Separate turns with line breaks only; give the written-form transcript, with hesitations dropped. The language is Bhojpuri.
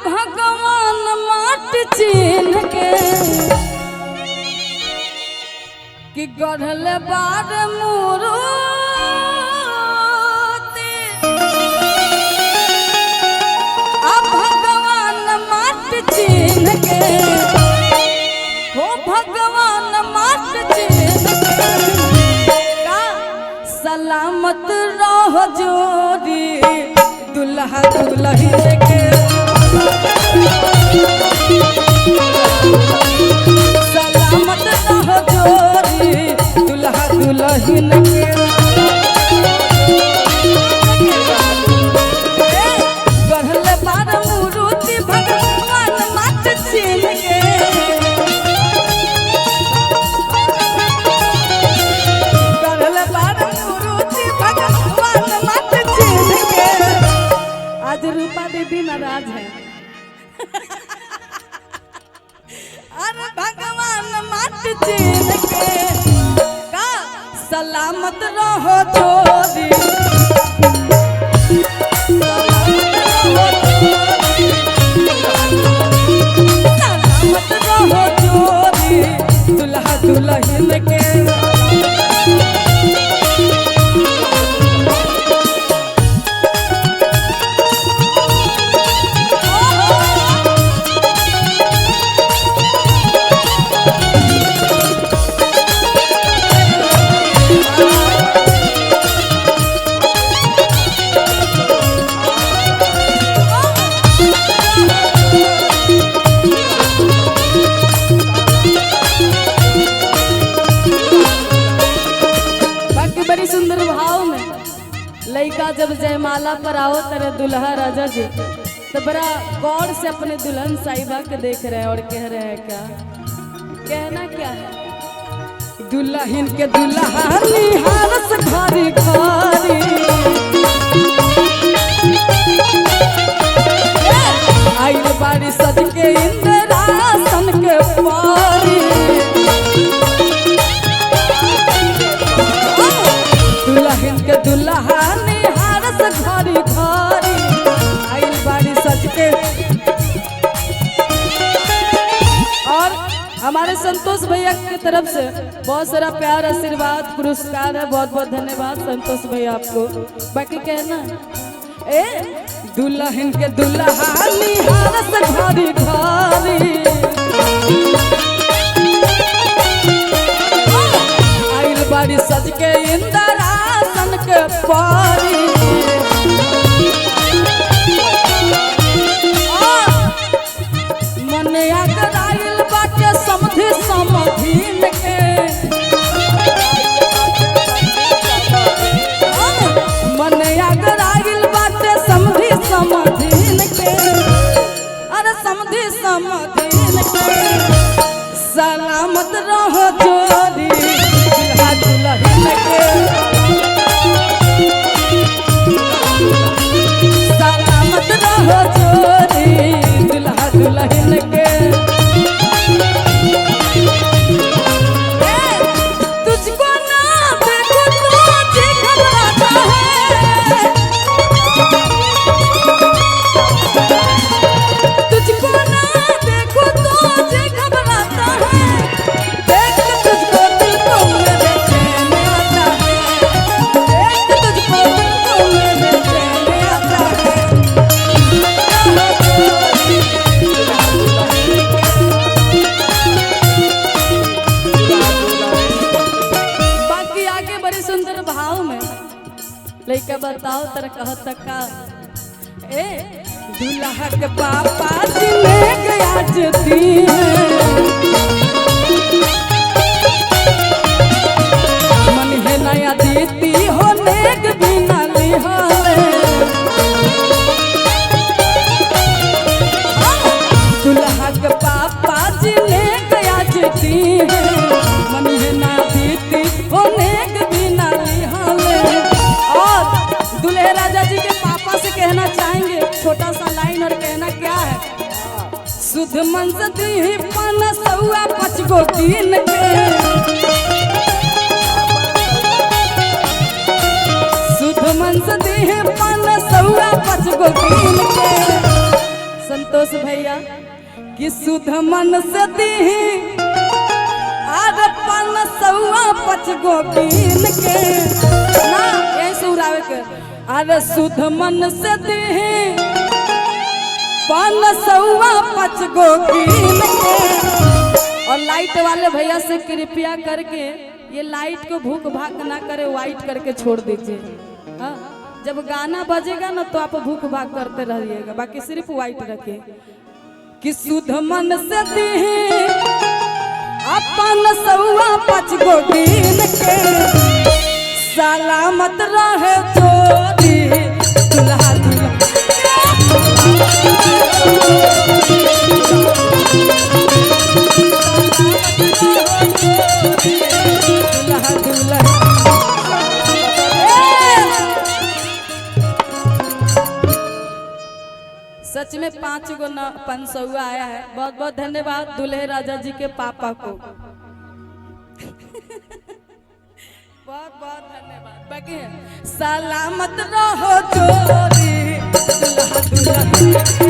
भगवान माट चिन्ह के कि गढ़ल बार मूर्ति। आ भगवान माट चिन्ह के, हो भगवान माट चिन्ह के, का सलामत रहो जोड़ी दुल्हा दुल्हन के। सलामत रहो जोड़ी दुल्हा दुल्हन के। गढ़ल बार मूर्ति भगवान माट चिन्ह के, गढ़ल बार मूर्ति भगवान माट चिन्ह के। आज रूपा दीदी नाराज है। अरे भगवान माट चिन्ह के, का सलामत रहो जोड़ी, सलामत रहो जोड़ी दुल्हा दुल्हन के। बाकी बड़ी सुंदर भाव में लड़का जब जयमाला पर आओ तरह दुल्हा राजा जी तो बड़ा गौर से अपने दुल्हन साहिबा के देख रहे हैं और कह रहे हैं, क्या कहना क्या है। दुल्हन के दुल्हा निहारस घरी घरी, आइल बारी सज के इंद्रासन के पारी। दुल्हन के दुल्हा निहारस घरी घरी, आइल बारी सज के। और हमारे संतोष भैया की तरफ से बहुत सारा प्यार आशीर्वाद पुरस्कार है, बहुत बहुत धन्यवाद संतोष भैया आपको। बाकी कहना ए दुल्हन के दुल्हा निहारस घरी घरी, आइल बारी सज के इंद्रासन के पारी। मन आगराइल बाटे समधि समधीन के, मन आगराइल बाटे समधि समधीन के, अरे समधि समधीन के। सलामत रहो जोड़ी दुल्हा दुल्हन के, सलामत रहो जोड़ी दुल्हा दुल्हन के। तुझको ना देखूं तो जी घबराता है, तुझको ना देखूं तो जी घबराता है, देख तुझको दिल को मेरे चैन आता है, देख तुझको दिल को मेरे चैन आता है। बाकी आगे बड़े सुंदर भाव में लड़का बताओ तर कहत का ए दुल्हा के पापा जी ने गया जती मन है नया दीती हो नेग बिना लिहाले। दुल्हा के पापा जी ने गया जती मन है ना दीती हो नेग बिना लिहाले। और दुल्हे राजा जी के पापा से कहना चाहेंगे छोटा सा लाइन, और कहना क्या है। सुध मन से दी पान सौआ पाँच गो कीन के, सुध मन से दी पान सौआ पाँच गो कीन के। संतोष संतोष भैया कि शुद्ध मन से दी आर पान सौआ पच गो कीन के ना यही से उड़ावे के। अरे शुद्ध मन से दी पान सौआ पच गो कीन के। और लाइट वाले भैया से कृपया करके ये लाइट को भूख भाक ना करे, वाइट करके छोड़ दीजिए। हाँ, जब गाना बजेगा ना तो आप भूख भाग करते रहिएगा, बाकी सिर्फ वाइट रखिए। कि शुद्ध मन से दी अपन सौआ पच गो कीन के, सलामत रहे जोड़ी दुल्हा दुल्हन। दुल्हा दुल्हन। सच में 5 गो 500 आया है। बहुत बहुत धन्यवाद दुल्हे राजा जी के पापा को, बहुत बहुत धन्यवाद। बाकी सलामत रहो जोड़ी दुल्हा दुल्हन।